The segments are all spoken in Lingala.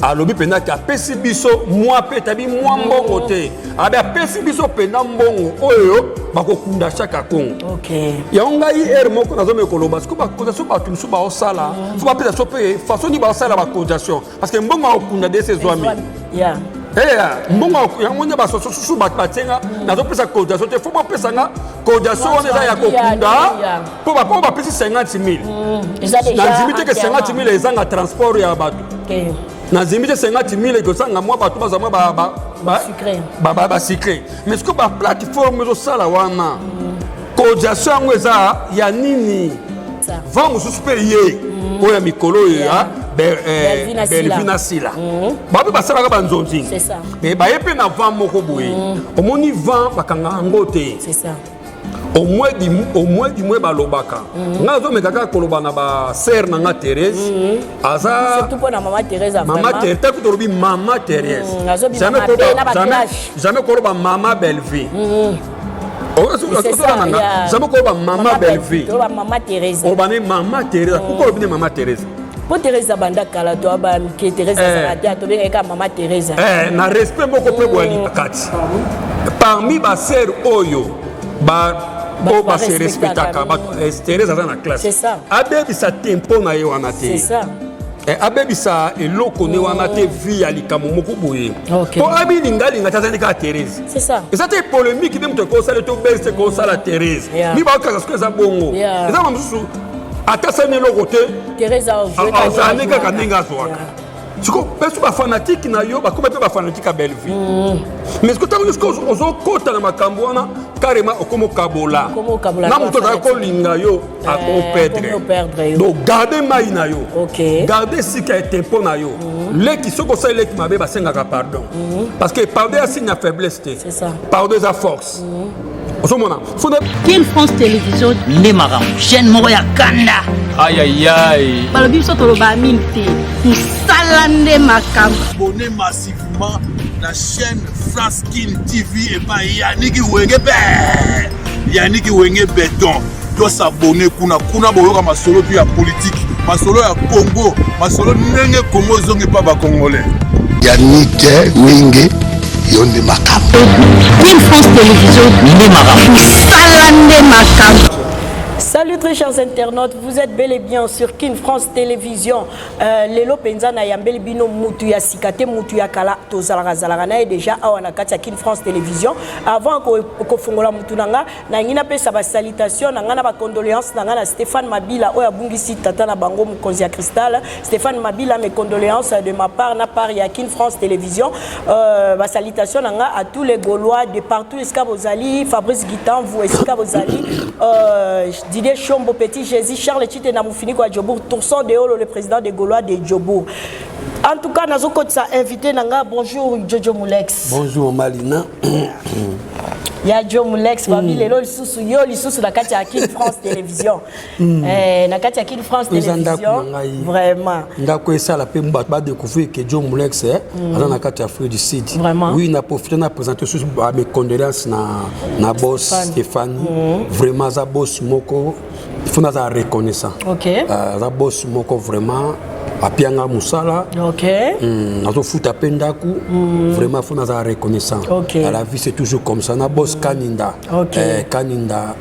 Alobi mpenza ke apesi biso mwa mpe tabi mwa mbongo te, abe apesi biso mpenza mbongo oyo bakokunda Shaka Kongo. Yango ngai ere moko nazomeka koloba siko bacotisation bato mosusu baosala, fo bapesa so mpe façon nini baosala bacotisation, parce que mbongo akokunda desi ezwami mbongo yango nde basoso susu bato batienga. Nazopesa cotisation te, fo bapesa nga cotisation wana eza ya kokunda, mpo bapo bapesi 50 000, nandimi te ke 50 000 ezanga transport ya bato. Nandimi te 50 000 ekozanga mwa bato bazwa mwa basucré. Mais sikoyo baplateforme ezosala wana cotisation yango eza ya nini? Vent mosusu mpe ye oyo ya mikolo oyo ya Belvi na Sila, bape basalaka banzonzi, mais baye mpe na vent moko boye. Omoni, vent bakanga yango te. Au moins du moins balobaka. Ngai azomeka kaka koloba na basere na nga Thérèse aza Surtout mpo na mama Thérèse. Mama Thérèse, tango tolobi mama Thérèse, jamais koloba mama Bellevie. Ozolananga, jamais koloba mama Bellevie. Mama Thérèse. Oloba ne mama Thérèse. Pourquoi olobi ne mama Thérèse? Mpo Thérèse abanda kala, to aba mike, Thérèse azala te, tobengaki kaka mama Thérèse. Na respect moko mpe boyali kati parmi basere oyo oyo base respectaka, Thérèse aza na classe. Abebisa tempo na ye wana te, abebisa eloko ne wana te, vie ya likambo moko boye, mpo abilingalinga te, azali kaka Thérèse. Eza te polémique nde moto ekosala to bese te kosala Thérèse mi bakokaka. Soki eza bongo, eza ma mosusu, ata asali eloko te, azali kaka ndenge azwaka. Siko mpe bafanatike na yo bakoma mpe bafanatike ya Bellevue, mais siko ntango nyonso ozokota na makambo wana, carrément okoma okabola na moto azalaki kolinga yo, akoperdre. Donc garde mai na yo, garde esika ya tempo na yo. Leki, soki osali leki mabe, basengaka pardon, parce que pardon ya signe ya faiblesse te, pardon eza force. Ozomona? Kin France Télévision nde makambo, chaîne moko ya kanda. Ayayay. Balobi biso toloba mingi te, mosala nde makambo. Abonnez massivement la chaîne France Kin TV epai Yaniki Wenge be, Yaniki Wenge Beton. Tosabone kuna, kuna boyoka masolo tu ya politike, masolo ya Congo, masolo ndenge Congo ezongi mpa bacongolais. Yannick Wenge, yo nde makambo. Kin France Télévision nde makambo. Mosala nde makambo. Salut très chers internautes, vous êtes bel et bien sur Kin France Télévision. Lelo penza na yambeli bino mutu ya sika te, mutu ya kala, tozalaka zalaka na ye déjà awa na kati ya Kin France Télévision. Avant kofongola mutu na nga, na ngi napesa ba salutation na nga na ba condoléances na nga na Stéphane Mabila oyo abungisi tata na bango, mokonzi ya Cristal. Stéphane Mabila, mes condoléances de ma part na part ya Kin France Télévision. Ba salutation na nga à tous les Gaulois de partout esika bozali, Fabrice Guitanvu esika bozali, Didier Chombo, Petit Jésus, Charles Chite na Mufiniko ya Djobourg, Tourson de Olo, le président des Gaulois de Djobourg. En tout cas, nazokotisa invité na nga. Bonjour Jojo Mulex. Bonjour Malina. Ya Jo Mulex, babi lelo lisusu yo lisusu na kati ya Kin France Télévision. Na kati ya Kin France Télévision. Vraiment. Ndako esala mpe bato badécouvrir ke Jo Mulex aza na kati ya Afrique du Sud. Vraiment. Oui, na profite na présente susu mes condoléances na boss Stéphane. Vraiment aza boss moko, il faut naza reconnaissant. Aza boss moko vraiment apianga mosala. Nazofuta mpe ndako. Vraiment faut naza reconnaissant. À la vie, c'est toujours comme ça. Na boss Kaninda. Kaninda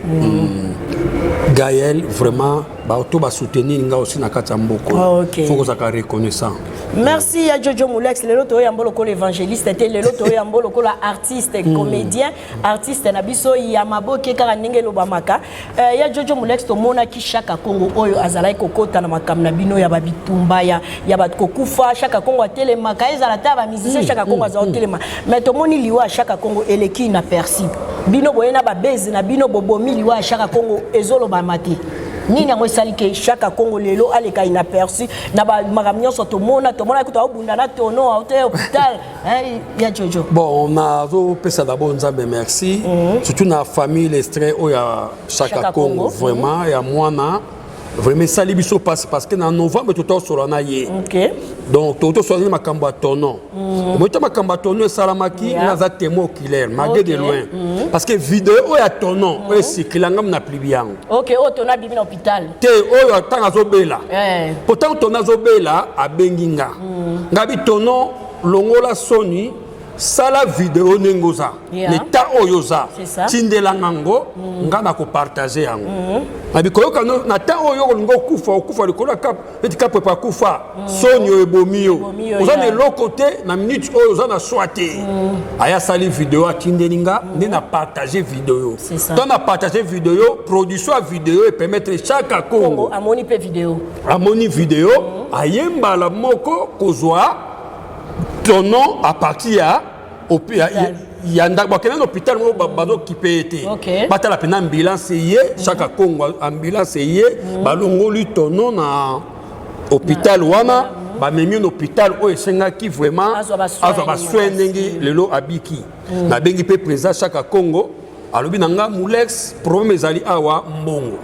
Gaël, vraiment bato basoutenir nga aussi na kati ya mboka. Faut kozalaka reconnaissant. Merci ya Jojo Mulex. Lelo toyambo lokola évangéliste te, lelo toyambo lokola artiste comédien, artiste na biso ya maboke kaka ndenge elobamaka. Ya Jojo Mulex, tomonaki Shaka Congo oyo azalaki kokota na makambo na bino ya babitumba ya bato kokufa. Shaka Congo atelemaka, ezala ta bamusicien, Shaka Congo azala kotelema. Mais tomoni liwa ya Shaka Congo eleki na persi. Bino boye na babeze na bino, bobomi liwa ya Shaka Congo, ezolobama te. Nini yango esali ke Shaka Congo lelo aleka inaperçu na bamakambo nyonso tomona? Tomona kuta aobunda na tono aute hôpital, ya Jojo. Bon, nazopesa d'abord Nzambe merci, surtout na famille l'extrait oyo ya Shaka Congo, vraiment ya mwana. Vraiment esali biso mpasi parce que na novembre totosola na ye. Donc totosola na makambo ya tono. Omoi ta makambo ya tono esalamaki, naza témoin oculaire malgré de loin, parce que video oyo ya tono oyo esikila ngam na plibi yango. Ok, oyo tono abimi na hôpital? Te, oyo ntango azobela. Po ntango tono azobela, abengi nga. Nga bi tono longola soni, sala video ndenge oza, leta oyo oza, tindelanga ngo, nga na kopartage yango. Nabi koyoka na temps oyo olingi okufa, okufa likolo ya kap neti kapepe akufa. Soni oyo ebomi yo, oza na eloko te na minute oyo, oza na swa te. Aya asali video, atindeli nga, nde na partage video. To na partage video, production ya video epermettre Chaka Congo amoni mpe video. Amoni video, aye mbala moko kozwa tonon à partir ya ndako. Bakende na hôpital moko, bazokipe ye te. Batala mpena ambulance ye, Chaka Congo, ambulance ye, balongoli tonon na hôpital wana, bamemi na hôpital oyo esengaki vraiment azwa basoin. Ndenge lelo abiki, nabengi mpe président Chaka Congo, alobi na nga: "Mulex, problème ezali awa mbongo,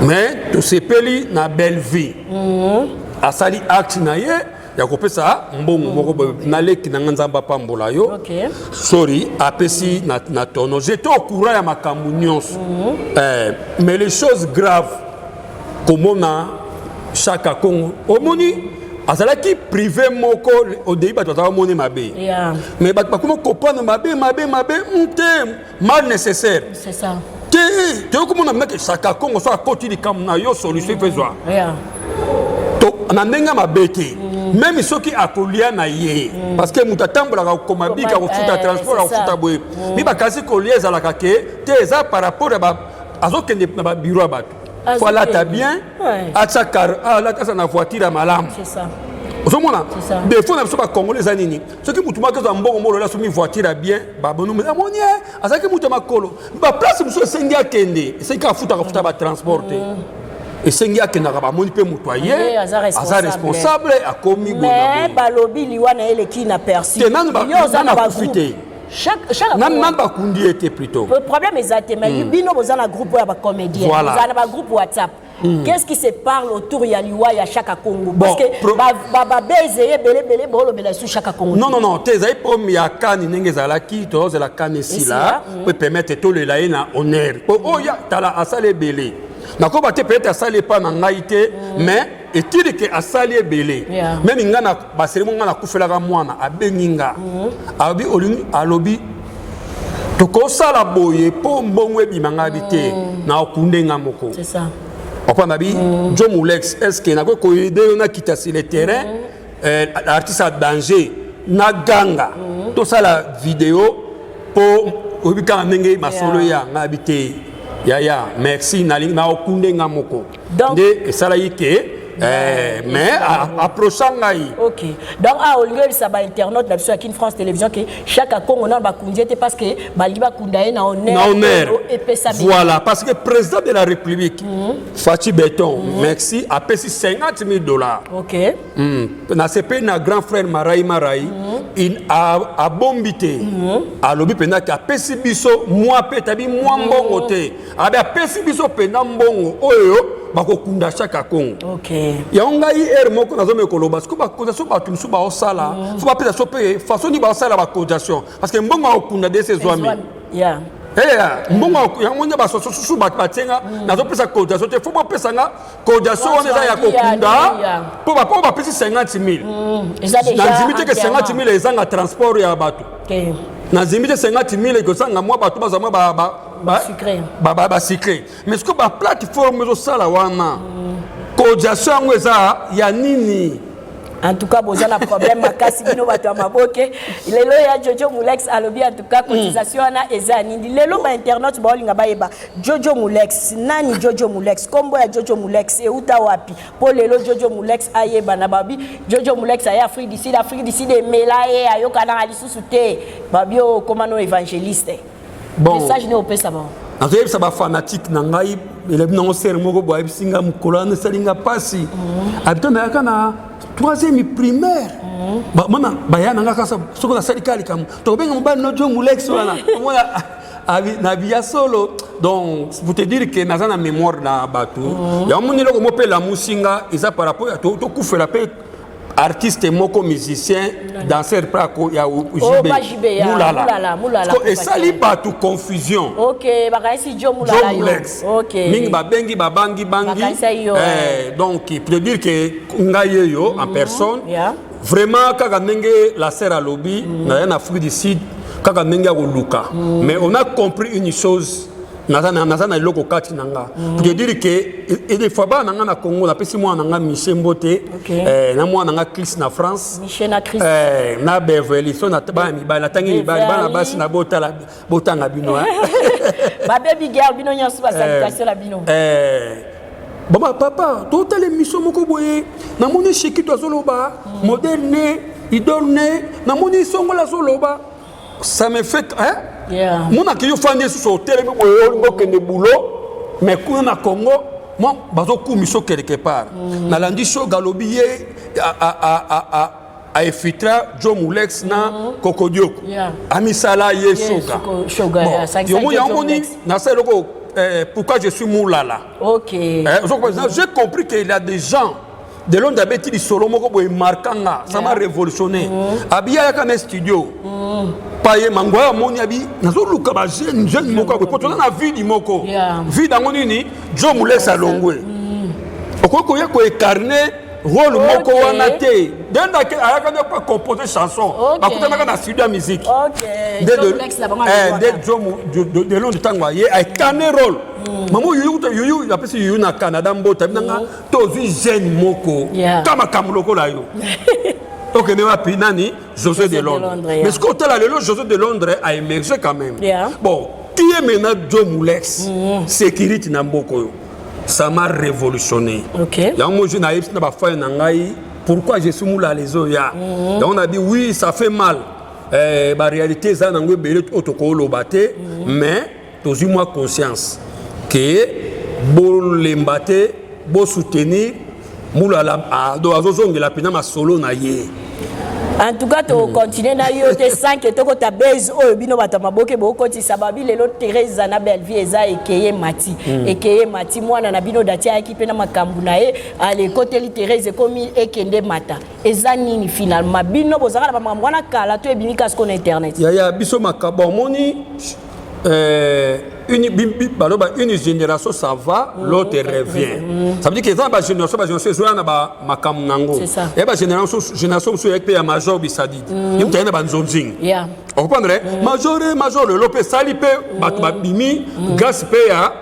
mais tosepeli na belle vie." Asali acte na ye ya kopesa mbongo moko boye naleki na nga, Nzambe apambola yo. Sorry, apesi na tono. J'étais au courant ya makambo nyonso. Mais les choses graves, komona Chaka Congo, omoni azalaki privé moko odei, bato bazalaka moni mabe. Mais bato bakoma comprendre mabe, mabe, mabe te, mal nécessaire. C'est ça. Te, toyokomona meke Chaka Congo so akoti likambo na yo, solution mpe zwa. Na ndenge ya mabe te, même soki akolia na ye, parce que moto atambolaka kokoma bika, kofuta transport, akofuta boye mi bakasi kolia ezalaka ke te, eza par rapport ya azokende na babiro ya bato, fo alata bien, atia alata na voiture ya malamu. Ozomona défaut na biso bacongolais eza nini? Soki motu moko azwa mbongo molola, asomi voiture ya bien, babonu amoni azalaki moto ya makolo. Baplace mosusu esengi akende, esengi kaka afutaka futa batransport te, esengi akendaka, bamoni mpe moto aye aza responsable, akomi. Mais balobi liwa na ye eleki na persi. Te, nanu akufi te, nanu bakundi ye te plutôt. Problème eza te, mais bino boza na groupe oyo ya bacomédien, boza na bagroupe WhatsApp. Qu'est-ce qui se parle autour ya liwa ya Chaka Congo? Parce que babeze ye ebele ebele, boolobela esu Chaka Congo. Non, non, non te, ezali problème ya kani ndenge ezalaki, tozozela kani esila po permettre tolela ye na honneur. Po oyo tala asali ebele, nakoba te, peut-être asali epa na ngai te, mais etili ke asali ebele. Même nga na baselemo, nga nakufelaka mwana, abengi nga, alobi olingi, alobi tokosala boye mpo mbongo ebima. Ngai bi te, na okunde nga moko. Papa nabi Jo Mulex, est ce que nakoki koyede yo nakita sur le terrain, artiste ya danger, na ganga tosala video mpo oyebi kaka ndenge masolo ya ngai bi te. Yaya, merci, nalingi na okunde nga moko. Nde esalaki ke mais approcha ngai. Ok, donc ah, olingi oyebisa bainternaute na biso ya Kin France Télévision ke Chaka Congo nano bakundi ye te parce que balingi bakunda ye na honneur? Na honneur. Epesa. Voilà, parce que président de la République, Fatshi Béton, merci, apesi 50 000 $. Nasepeli na grand frère Marai Marai. Abombi te, alobi mpenza ke apesi biso mwa mpe tabi mwa mbongo te, abe apesi biso mpenza mbongo oyo bakokunda Chaka Congo. Yango ngai ere moko nazomeka koloba siko bacotisation, bato mosusu baosala, fo bapesa so mpe façon nini baosala bacotisation, parce que mbongo akokunda dese ezwami. Mbongo yango nde basoso susu bato batienga, nazopesa cotisation te, fo bopesa nga cotisation wana eza ya kokunda, mpo bapo bapesi 50 000, nandimi te ke 50 000 ezanga transport ya bato, nandimi te 50 000 ekozanga mwa bato bazwa mwa basucré. Mais sikoyo baplateforme ezosala wana cotisation yango eza ya nini? En tout cas boza na problème makasi, bino bato ya maboke. Lelo ya Jojo Mulex alobi, en tout cas cotisation wana eza nini? Lelo bainternaute baolinga bayeba Jojo Mulex nani, Jojo Mulex, nkombo ya Jojo Mulex euta wapi? Mpo lelo Jojo Mulex ayebana, babi Jojo Mulex aye Afrique du Sud, Afrique du Sud emela ye, ayokanaka lisusu te, babi oyo okóma no évangéliste. Bon. Message nde opesa bango? Nazoyebisa bafanatike na ngai, elobi nango sere moko boye, ayebisi nga mokolo wana, esali nga mpasi. Abito nayaka na troisième primaire, mana baya na nga kaka soki nasali kaka likambo, tokobenga mobali no Jo Mulex wana. Omona. Na biya solo. Donc pour te dire que naza na mémoire na bato. Yango moni eloko mo mpe lamusi nga eza par rapport ya tokufela mpe artiste moko, musicien, danseur mpe ya Oh, ba JB, ya Mulala. Mulala, Mulala, Parce que esali bato confusion. Ok, bakayisi Jo Mulala Joe yo. Mulex. Mingi babengi, babangi bangi. Bakanisa yo. Donc pour te dire que ngai yeyo en personne, vraiment, kaka ndenge la sœur alobi, naza na Afrique du Sud kaka ndenge ya koluka, mais on a compris une chose: naza na eloko kati na nga. Pour te dire que et des fois bana na nga na Congo, napesi mwana na nga Michel mbote, na mwana na nga Chris na France. Michel na Chris. Na Beverly, so na bana mibali natangi, mibali, bana Beverly. basi na botala, botanga bino, hein. Ba baby girl, bino nyonso, ba salutation na bino. Baba, papa, totala émission moko boye, namoni Shekito azoloba modèle ne idole ne, namoni Songola azoloba, ça me fait, hein? Monaki yo fandi lisusu, otelemi boye, olingi okende boulot, mais kuna na Congo mwa bazokumisa quelque part. Nalandi Shoga alobi ye aefitra Jo Mulex na Kokodioko. Amisala ye Shoga. Shoga, Bon, yeah, sangisa yango Joe yango moni Mulex. nasala eloko, pourquoi je suis Mulala. Ozo comprendre? J'ai compris qu'il y a des gens de Londres abeti lisolo moko boye marquant nga, ça m'a révolutionné. Abi ayaka na studio pa ye mango oyo amoni, abi nazoluka bajeune jeune moko boye po toza na vide moko. Vide yango nini? Jo Mulex alongwe, okoki koya koincarner rôle moko wana te. Ndendake ayaka nde po composer chanson. Bakutanaka na studio ya musique. Nde Joe Mulex na bango nde alongwaka. Jo de Londres, ntango aye aincarner rôle mama Yuyu, kuta Yuyu apesi Yuyu na Canada mbota binanga, tozwi jeune moko ka makambo lokola yo, okende wapi? Nani? José de de Londres. Londres, yeah. Mais ce qu'otala lelo, José de Londres a émergé quand même. Bon, qui est maintenant Joe Mulex? Sécurité na mboka oyo, ça m'a révolutionné. Yango mo nayebisi na bafai na ngai pourquoi je suis Mulala. Ezoya yango nabi, oui, ça fait mal. Baréalité eza nango ebele oyo tokoloba te, mais tozwi mwa conscience ke bolemba te, bosoutenir Mulala. Ah, donc azozongela mpena masolo na ye. En tout cas, tokontinue na yo te sans ke tokota base oyo bino bato ya maboke bokotisa. Babi lelo Teresa na Bellevie eza ekeye mati, ekeye mati. Mwana na bino dati ayaki mpe na makambo na ye, ale ekoteli Therese, ekomi ekende mata. Eza nini finalement? Bino bozalaka na bamakambo wana kala to ebimi kasi na internet? Yaya, biso makambo omoni, baloba une génération ça va, l'autre revient. Ça veut dire que eza na bagénération, bagénération ezoya na bamakambo nango. C'est ça. Ya bagénération, génération mosusu eyaki mpe ya major Bisadidi, ye moto aye na banzonzing. Ocomprendre? Major, major lelo mpe esali mpe bato babimi grâce mpe ya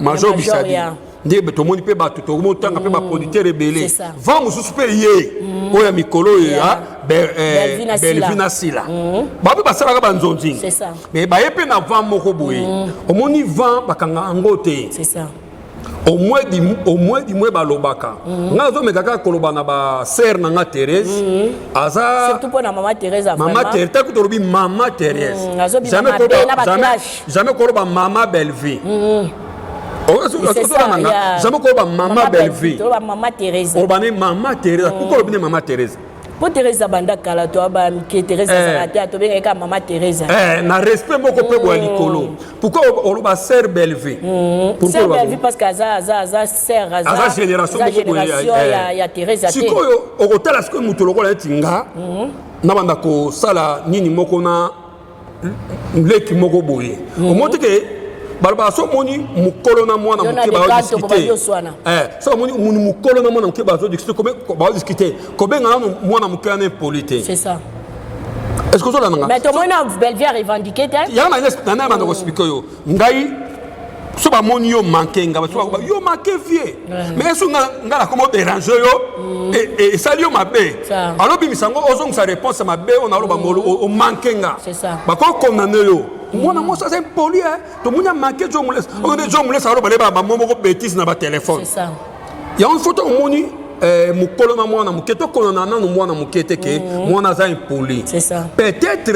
major Ya major, Bisadidi. Nde tomoni mpe bato tomotanga mpe baproducteur ebele. C'est ça. Vent mosusu mpe ye oyo ya mikolo oyo ya Belvina Sila. Belvina Sila, bape basalaka banzonzing. C'est ça. Mais baye mpe na vent moko boye, omoni vent bakanga yango te. C'est ça. Au moins du moins balobaka, ngai nazomeka kaka koloba na basere na nga Thérèse aza Surtout mpo na mama Thérèse. Mama Thérèse, taki tolobi mama Thérèse. Azobima Jamais mabe na jamais, baclash. jamais koloba mama Bellevie. C'est ça, nanga jamais koloba mama Bellevie. Toloba mama Thérèse. Oloba ne mama Thérèse. Pourquoi olobi ne mama Thérèse? Mpo Thérèse abanda kala, to aba mike Thérèse azala te, tobengaki kaka mama Thérèse. Na respect moko mpe boya likolo. Pourquoi oloba sœur Bellevie? Pourquoi Sœur oloba Bellevie, parce que aza sœur, aza aza génération aza moko boye, génération ya Thérèse te. Sikoyo okotala sikoyo moto lokola neti nga, nabanda kosala nini moko na leki moko boye, omoni te ke balobaka so omoni mokolo na mwana Yo na moke Dekanto, baodiscute. bobandi oswana. So omoni moni mokolo na mwana moke bazodiscute, baodiscute, kobenga nano mwana moke wana impoli te. C'est ça. Est ce que ozolanda nga? Mais tomoni na Bellevie arevendiquer te. Yango na banda koexpliquer oyo ngai, so bamoni yo manke nga, so bakoba yo manke vie, mais so nga nakoma odéranger yo, esali yo mabe. Ça. Alobimisa yango, ozongisa réponse ya mabe oyo naloba molo omanke nga. C'est ça. Bakokondamner yo, mwana mwasi aza impoli, tomoni amanke Jo Molesa, okende Jo Molesa aloba nde bamo moko bétise na batelefone. C'est ça. Yango fo to omoni, mokolo na mwana moke, tokondana nanu mwana moke te ke mwana aza impoli. C'est ça. Peut-être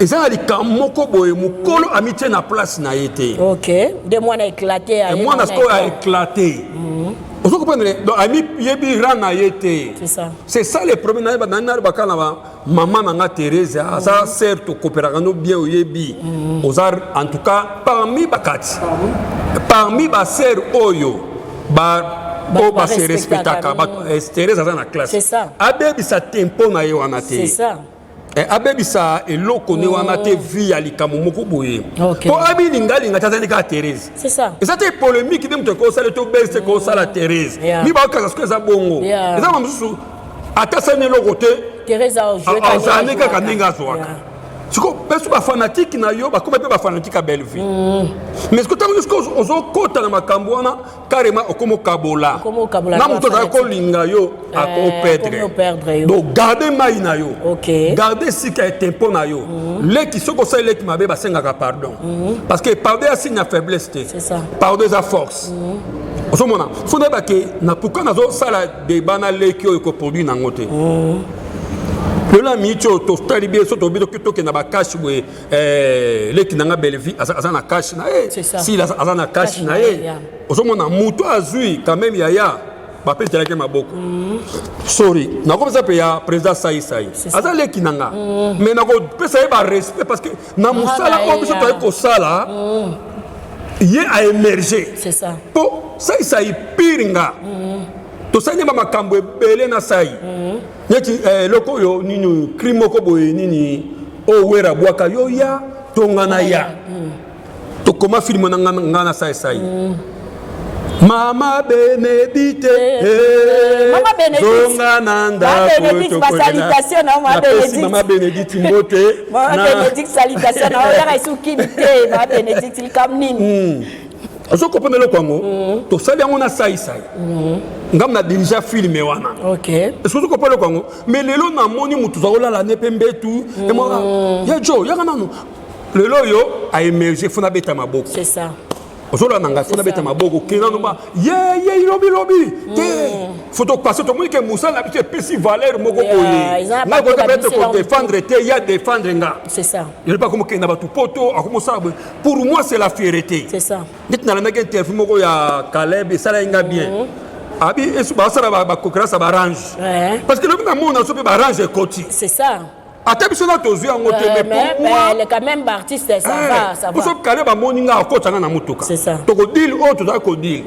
eza na likambo moko boye, mokolo amitie na place na ye te. Ok, nde mwana éclaté. Eh, mwana sikoyo aéclaté, ozo comprendre? Donc amiyebi rang na ye te. C'est ça. C'est ça le problème. Nayeba nalobaka na ba Mama na nga Therese aza sœur, tokopelaka no bien, oyebi. Oza en tout cas parmi bakati, parmi basœur oyo oyo base respectaka. Therese aza na classe, abebisa tempo na ye wana te, abebisa eloko nde wana te, vie ya likambo moko boye, mpo amilingalinga te. Azali kaka Therese, eza te polémique nde moto ekosala to bese ekosala Therese mi bakokasa. Soki eza bongo, eza ma mosusu, ata asali eloko te, azali kaka ndenge azwaka. Siko biso bafanatike na yo bakoma mpe bafanatike ya Bellevue, mais siko ntango nyonso ozokota na makambo wana, carrément okoma okabola na moto azali kolinga yo, akoperdre. Donc garde mai na yo, garde esika ya tempo na yo. Leki, soki osali leki mabe, basengaka pardon, parce que pardon ya signe ya faiblesse te, pardon eza force. Ozomona, faut nayeba ke na pourquoi nazosala débat na leki oyo ekoproduire nango te. Lelo ya miniti oyo totali bien, so tobi tokenda bakashe boye, leki na nga Bellevue aza na kashe na ye, Sila aza na kashe na ye. Ozomona, moto azwi quand même yaya bapetelaki maboko. Sorry, nakopesa mpe ya président Saisai, aza leki na nga, mais nakopesa ye barespect, parce que na mosala oyo biso toyei kosala, ye aémerge. Mpo Saisai pire nga, tosali ba makambo ebele na Sai, neti eloko oyo nini, cri moko boye nini oyo Wera bwaka yo ya tonga na ya tokoma film na nga na Sai Sai, Mama Benedite, zonga na ndako. Mama Benedite, mbote. Mama Benedicte, salutation na oyaka esukini te. Mama Benedicte, likambo nini? Ozokomprendre eloko yango, tosali yango na Saisai, ngam na dirige film wana. Est-ce ozokomprendre eloko yango? Mais lelo namoni motu oza kolala ne mpe mbetu emona ya jo yaka nanu. Lelo oyo aémerge, faut nabeta maboko. C'est ça. Ozolanda ngai, faut nabeta maboko. Kenda noba ye ye lobilobi te, faut topase, tomoni ke mosala na biso epesi valeur moko boye. Ngai koka peut-être kodéfendre te, ya défendre nga. C'est ça. Yebi akomokenda bato poto, akomosala boye. Pour moi, c'est la fierté. C'est ça. Neti nalandaki interview moko ya Caleb, esalaki nga bien. Abi basala baconcurrence ya barange, parce que lobi namona so mpe barange ekoti. C'est ça. Ata biso na tozwi yango te, mais pour moi, quand même baartiste, ça va, ça va. Poso Caleb amoni nga, akotanga na motuka, tokodile oyo tozali kodile.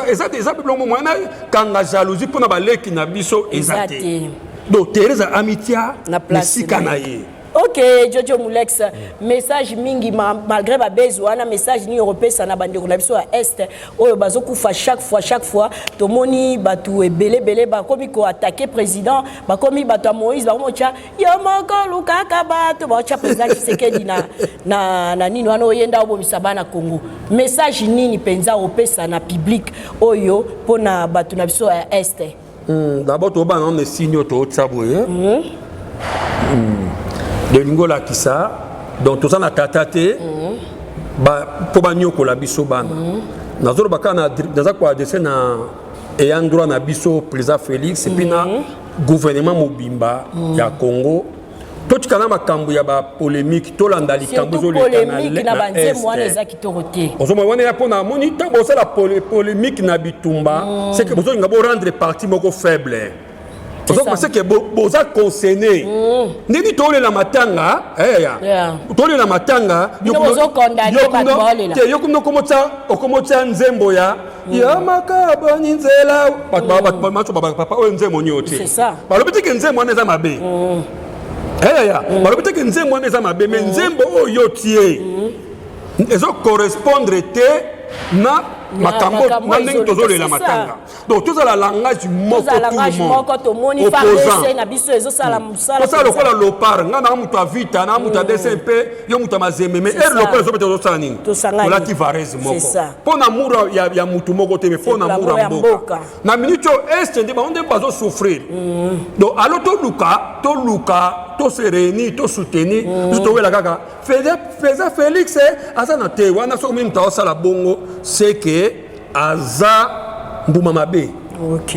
Eza eza bilongo mwana kanga jalousie mpona baleki na biso eza te. Donc Therese amitia na esika na ye. Ok, Jojo Mulex, message mingi malgré babezi wana, message nini okopesa na bandeko na biso ya Est oyo bazokufa chaque fois, chaque fois? Tomoni bato ebelebele bakomi koattaquer président, bakomi bato ya Moïse, bakomi otya yo moko lukaka bato baotya président Tshisekedi na nini wana, oyenda obomisa bana Congo. Message nini mpenza opesa na public oyo mpona bato na biso ya Est? D'abord tobana nano esini oyo tootya boye, tolingi olakisa, donc toza na tata te mpo banyokola biso bana. Nazoloba kaka, naza koadresser na ayant droit na biso, président Félix, et puis na gouvernement mobimba ya Congo. Totika na makambo ya bapolémique, tolanda likambo ezoleka na eza kitoko te. Ozomona wana ya mpona amoni ntango bosala polémique na bitumba, c'est que bozolinga borendre parti moko faible. C'est que boza concerné ndenge tolela matanga eya, tolela matanga te. Yo kuna okomotya nzembo ya ya makabani nzela, bato papa oyo nzembo nio te. Balobi teke nzembo wana eza mabe, eya, balobi teke nzembo wana eza mabe, mais nzembo oyo tie ezocorrespondre te na makambo na ndenge tozolela matanga. Donc tozala langage moko. Tomoni FARDC na biso ezosala mosala. Tosala lokola lopar. Nga na moto ya Vita, na moto ya DCMP, yo moto ya Mazembe, mais ere lokola ezobeta, tozosala nini? Tolati varese moko mpo na mur ya mutu moko te, mais mpo na mur ya mboka. Na minute oyo Est nde bango nde bazosouffrir. Donc alo toluka tose réunir, tosoutenir biso. Towela kaka président Félix aza na te wana. Soki omoni moto aosala bongo, c'est que aza mbuma mabe. Ok,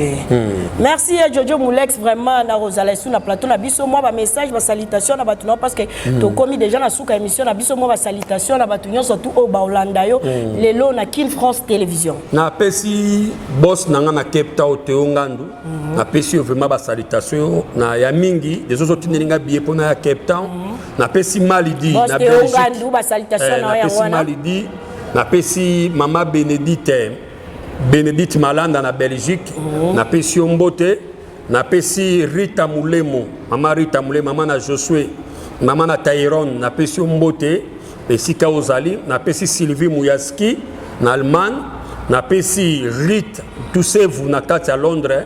merci ya Jojo Mulex. Vraiment, na kozala esu na plateau na biso. Mwa bamessage, basalutation na bato na, parce que tokomi déjà na suka émission na biso. Mwa basalutation na bato nyonso tu oyo baolanda yo lelo na Kin France Télévision. Napesi boss na nga na Cape Town, Teo Ngandu. Napesi yo vraiment basalutation na ya mingi. Deja ozotindeli nga billet mpona ya Cape Town. Napesi Malidi na Belgique, basalutation na yo yango wana. Malidi, napesi mama Bénédicte, Bénédicte Malanda na Belgique. Napesi yo mbote. Napesi Rita Mulemo, mama Rita Mulemo, mama na Josue, mama na Tairon. Napesi yo mbote esika ozali. Napesi Sylvie Muyaski na Allemagne. Napesi Rit Tusevu na kati ya Londres,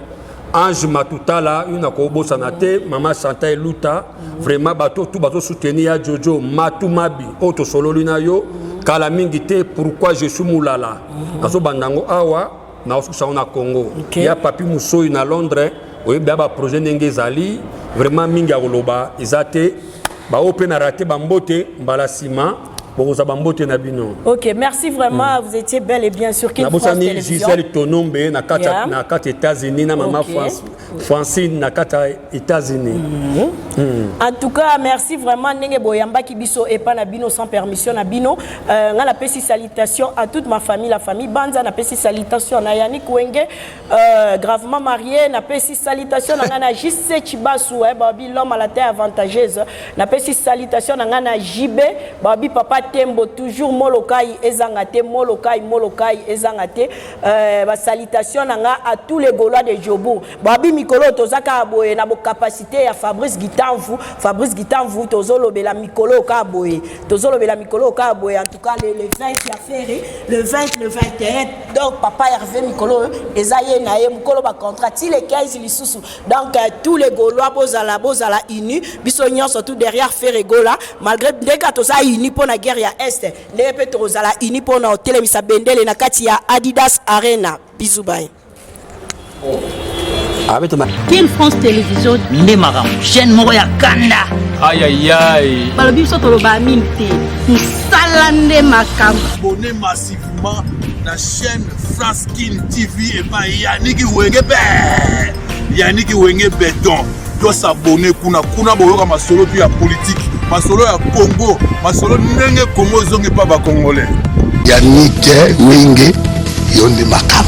Ange Matutala oyo nakobosana te, mama Chantal Luta. Vraiment, bato tu bazosoutenir ya Jojo Matu Mabi oyo tosololi na yo kala mingi te. Pourquoi je suis Mulala, nazobanda yango awa, naosukisa yango na Congo. Ya Papi Musoi na Londres, oyebi ya baprojet ndenge ezali. Vraiment, mingi ya koloba eza te. Baoyo mpe na rate bambote, mbala nsima bokozwa bambote na bino. Ok, merci vraiment. Vous étiez bel et bien sur Kin France Nabosani Télévision. Gisèle Tonombe na kati na kati États-Unis, na mama Francine na kati ya États-Unis. En tout cas, merci vraiment ndenge boyambaki biso epa na bino sans permission na bino. Nga napesi salutation à toute ma famille, la famille Banza. Napesi salutation na Yannick Wenge, gravement marié. Napesi salutation na nga na JC Chibasu, eh, babi l'homme à la terre avantageuse. Napesi salutation na nga na JB, babi papa Tembo, toujours Molokai ezanga te, Molokai, Molokai ezanga te. Ba salutation na nga à tous les Gaulois de Jobourg. Babi mikolo tozaka boye na bocapacité ya Fabrice Gitanvu, Fabrice Gitanvu, tozolobela mikolo kaka boye, tozolobela mikolo kaka boye. En tout cas, le 20 ya Ferre, le 20, le 21. Donc papa Hervé, mikolo eza ye na ye mokolo bacontrat ti le 15 lisusu. Donc tous les Gaulois, bozala, bozala unis, biso nyonso tout derrière Ferre Gola. Malgré ndenge toza unis mpo na guerre ya Est, ndenge mpe tokozala unis mpo na otelemisa bendele na kati ya Adidas Arena. Bisous, bye. Abetoma. Kin France Télévision nde makambo, chaîne moko ya kanda. Ayayay. Balobi biso toloba mingi te, mosala nde makambo. Abonnez massivement na chaîne France Kin TV epai Yaniki Wenge be, Yaniki Wenge Beton. Tosabone kuna, kuna boyoka masolo tu ya politike, masolo ya Congo, masolo ndenge Congo ezongi mpa bacongolais. Yannick Wenge, yo nde makambo.